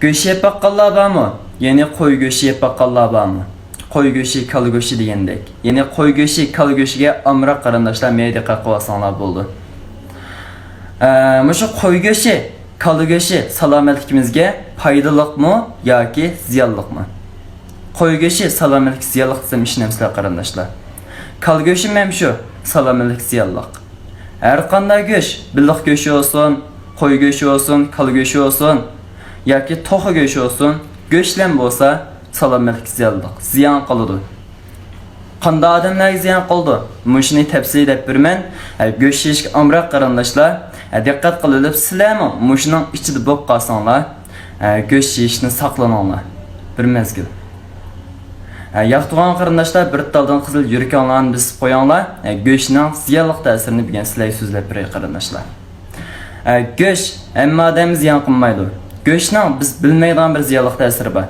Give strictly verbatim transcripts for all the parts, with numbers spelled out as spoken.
گۆش يەپ باققانلار بارمۇ؟ يەنى قوي گۆشى يەپ باققانلار بارمۇ؟ قوي گۆشى، كالا گۆشى دېگەندەك. يەنى قوي گۆشى، كالا گۆشىگە ئامراق قېرىنداشلار مېنى دىققەت قىلىۋالساڭلار بولىدۇ. ئە، مۇشۇ قوي گۆشى، كالا گۆشى سالامەتلىكىمىزگە پايدىلىقمۇ ياكى زىيانلىقمۇ؟ قوي گۆشى سالامەتلىككە زىيانلىق دېسەم ئىشىنەمسىلەر قېرىنداشلار؟ كالا گۆشىمۇ ھەم شۇ سالامەتلىككە زىيانلىق. ھەر قانداق گۆش، بېلىق گۆشى بولسۇن، قوي گۆشى بولسۇن، كالا گۆشى بولسۇن ياكى توخۇ گۆشى بولسۇن، گۆشلەرمۇ بولسا سالامەتلىككە زىيانلىق، زىيان قىلىدۇ. قانداق ئادەملەرگە زىيان قىلىدۇ؟ مۇشۇنى تەپسىلىي دەپ بېرىمەن. ئە، گۆش يېيىشكە ئامراق قېرىنداشلار، ئە، دىققەت قىلىۋېلىپ، سىلەرمۇ مۇشۇنىڭ ئىچىدە بولۇپ قالساڭلار، ئە، گۆش يېيىشنى ساقلىنىڭلار بىر مەزگىل. ئە، ياق تۇغان قېرىنداشلار، بىر تالدىن قىزىل يۈرىكىڭلارنى بېسىپ قويۇڭلار. ئە، گۆشنىڭ زىيانلىق تەسىرىنى بۈگۈن سىلەرگە سۆزلەپ بېرەي قېرىنداشلار. ئە، گۆش ھەممە ئادەمگە زىيان قىلمايدۇ. گۆشنىڭ بىز بىلمەيدىغان بىر زىيانلىق تەسىرى بار.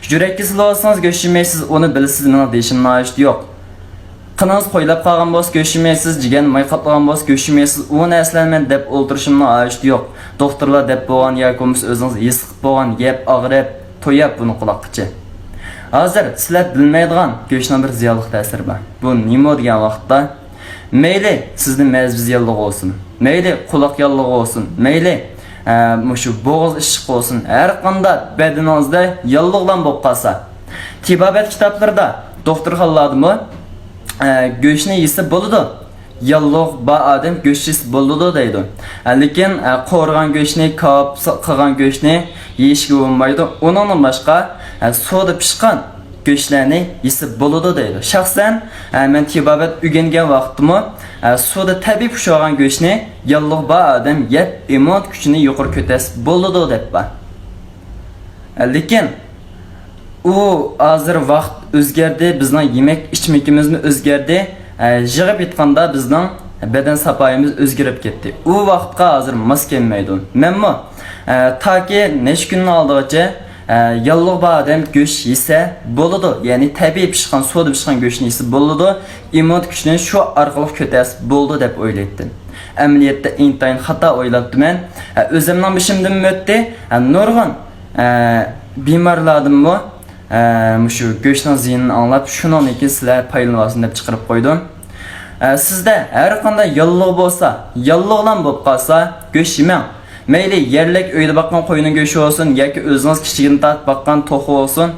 يۈرەك كېسىلى بولسىڭىز گۆش يېمەيسىز، ئۇنى بىلىسىز، مېنىڭ دېيىشىمنىڭ ھاجىتى يوق. قېنىڭىز قويلاپ قالغان بولسا گۆش يېمەيسىز، جىگەر ماي قاپلىغان بولسا گۆش يېمەيسىز، ئۇ نەرسىلەرنى مەن دەپ ئولتۇرۇشۇمنىڭ ھاجىتى يوق. دوختۇرلار دەپ بولغان ياكى بولمىسا ئۆزىڭىز ھېس قىلىپ بولغان، يەپ ئاغرىپ، توياپ بۇنى قۇلاققىچە. ھازىر سىلەر بىلمەيدىغان گۆشنىڭ بىر زىيانلىق تەسىرى بار. بۇ نېمە دېگەن ۋاقىتتا، مەيلى سىزنى مەززە ياللۇغى بولسۇن، مەيلى قۇلاق ياللۇغى بولسۇن، مەيلى، ئە، مۇشۇ بوغۇز ئىششىقى بولسۇن، ھەر قانداق بەدىنىڭىزدە ياللۇغلام بولۇپ قالسا، تېبابەت كىتابلىرىدا، دوختۇرخانىلاردىمۇ، ئە، گۆشنى يېسە بولىدۇ. ياللۇغ بار ئادەم گۆش يېسە بولىدۇ دەيدۇ. ئە، لېكىن، ئە، قورۇغان گۆشنى، كاۋاپ قىلغان گۆشنى يېيىشكە بولمايدۇ. ئۇنىڭدىن باشقا، ئە، سۇدا پىشقان گۆشلەرنى يېسە بولىدۇ دەيدۇ. شەخسەن، ئە، مەن تېبابەت ئۆگەنگەن ۋاقىتتىمۇ، ئە، سۇدا تەبىئىي پىشىۋالغان گۆشنى ياللۇغ بار ئادەم يەپ، ئىممۇنىتېت كۈچىنى يۇقىرى كۆتەرسە بولىدۇ دەپ بار. ئە، لېكىن ئۇ ھازىر ۋاقىت ئۆزگەردى، بىزنىڭ يېمەك ئىچمىكىمىزمۇ ئۆزگەردى. ئە، يىغىپ ئېيتقاندا بىزنىڭ بەدەن ساپايىمىز ئۆزگىرىپ كەتتى. ئۇ ۋاقىتقا ھازىر ماس كەلمەيدۇ. مەنمۇ، ئە، تاكى نەچچە كۈننىڭ ئالدىغىچە، ئە، ياللۇغ بار ئادەم گۆش يېسە بولىدۇ، يەنى تەبىئىي پىشقان، سۇدا پىشقان گۆشنى يېسە بولىدۇ، ئىممۇنىتېت كۈچىنى شۇ ئارقىلىق كۆتەرسە بولىدۇ دەپ ئويلايتتىم. ئەمەلىيەتتە ئىنتايىن خاتا ئويلاپتىمەن. ئە، ئۆزۈمنىڭ بېشىمدىنمۇ ئۆتتى. ئە، نۇرغۇن، ئە، بىمارلاردىنمۇ، ئە، مۇشۇ گۆشنىڭ زىيىنىنى ئاڭلاپ، شۇنىڭدىن كېيىن سىلەر پايدىلىنىۋالسۇن دەپ چىقىرىپ قويدۇم. ئە، سىزدە ھەر قانداق ياللۇغ بولسا، ياللۇغلام بولۇپ قالسا، گۆش يېمەڭ. مەيلى يەرلىك ئۆيدە باققان قوينىڭ گۆشى بولسۇن ياكى ئۆزىڭىز كىچىكىدىن تارتىپ باققان توخۇ بولسۇن،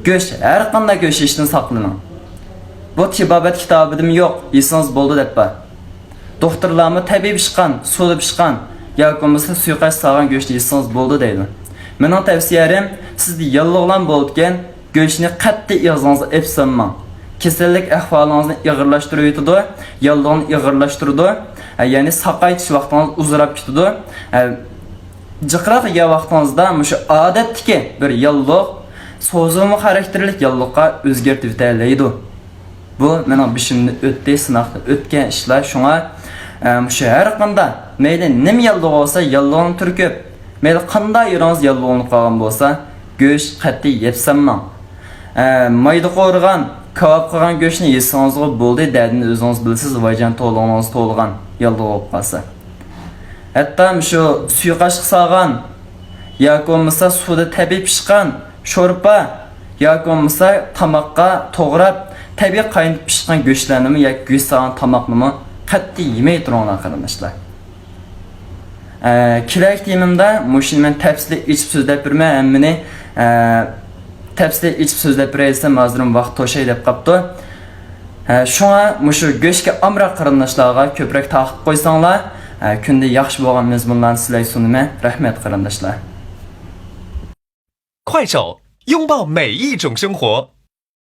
گۆش، ھەر قانداق گۆش يېيىشتىن ساقلىنىڭ. بۇ تېبابەت كىتابىدىمۇ يوق، يېسىڭىز بولىدۇ دەپ بار. دوختۇرلارمۇ تەبىئىي پىشقان، سۇدا پىشقان ياكى بولمىسا سۇيىقەست سالغان گۆشنى يېسىڭىز بولىدۇ دەيدۇ. مېنىڭ تەۋسىيەلىرىم، سىزدە ياللۇغلام بولىدىكەن، گۆشنى قەتئىي ئېغىزىڭىزغا ئېلىپ سالماڭ. كېسەللىك ئەھۋالىڭىزنى ئېغىرلاشتۇرۇۋېتىدۇ، ياللۇغنى ئېغىرلاشتۇرىدۇ، ھە، يەنى ساقايتىش ۋاقتىڭىز ئۇزىراپ كېتىدۇ. ھە، جىقراق يېگەن ۋاقتىڭىزدا مۇشۇ ئادەتتىكى بىر ياللۇغ سوزۇلما خاراكتېرلىك ياللۇغقا ئۆزگەرتىۋېتەلەيدۇ. بۇ مېنىڭ بېشىمدىن ئۆتتى، سىناقتىن ئۆتكەن ئىشلار. شۇڭا، ئە، مۇشۇ ھەر قانداق، مەيلى نېمە ياللۇغ بولسا، ياللۇغنى تۈركۈپ، مەيلى قانداق يېرىڭىز ياللۇغلىنىپ قالغان بولسا، گۆش قەتئىي يەپ سالماڭ. ئە، مايدا قورۇغان، كاۋاپ قىلغان گۆشنى يېسىڭىزغۇ بولدى، دەردىنى ئۆزىڭىز بىلىسىز، ۋايجان توۋلىغىڭىز توۋلىغان ياللۇغ بولۇپ قالسا. ھەتتا مۇشۇ سۇيۇقئاشقا سالغان ياكى بولمىسا سۇدا تەبىئىي پىشقان شورپا ياكى بولمىسا تاماققا توغراپ تەبىئىي قاينىتىپ پىشقان گۆشلەرنىمۇ ياكى گۆش سالغان تاماقنىمۇ قەتئىي يېمەي تۇرۇڭلار قېرىنداشلار. ئە، كېلەركى تېمىمدا مۇشۇنى مەن تەپسىلىي ئېچىپ سۆزلەپ بېرىمەن ھەممىنى. ئە، تەپسىلىي ئېچىپ سۆزلەپ بېرەي دېسەم، ھازىرمۇ ۋاقىت توشاي دەپ قاپتۇ. ئە، شۇڭا مۇشۇ گۆشكە ئامراق قېرىنداشلارغا كۆپرەك تارقىتىپ قويساڭلار، ئە، كۈندە ياخشى بولغان مەزمۇنلارنى سىلەرگە سۇنىمەن. رەھمەت قېرىنداشلار. 快手，拥抱每一种生活。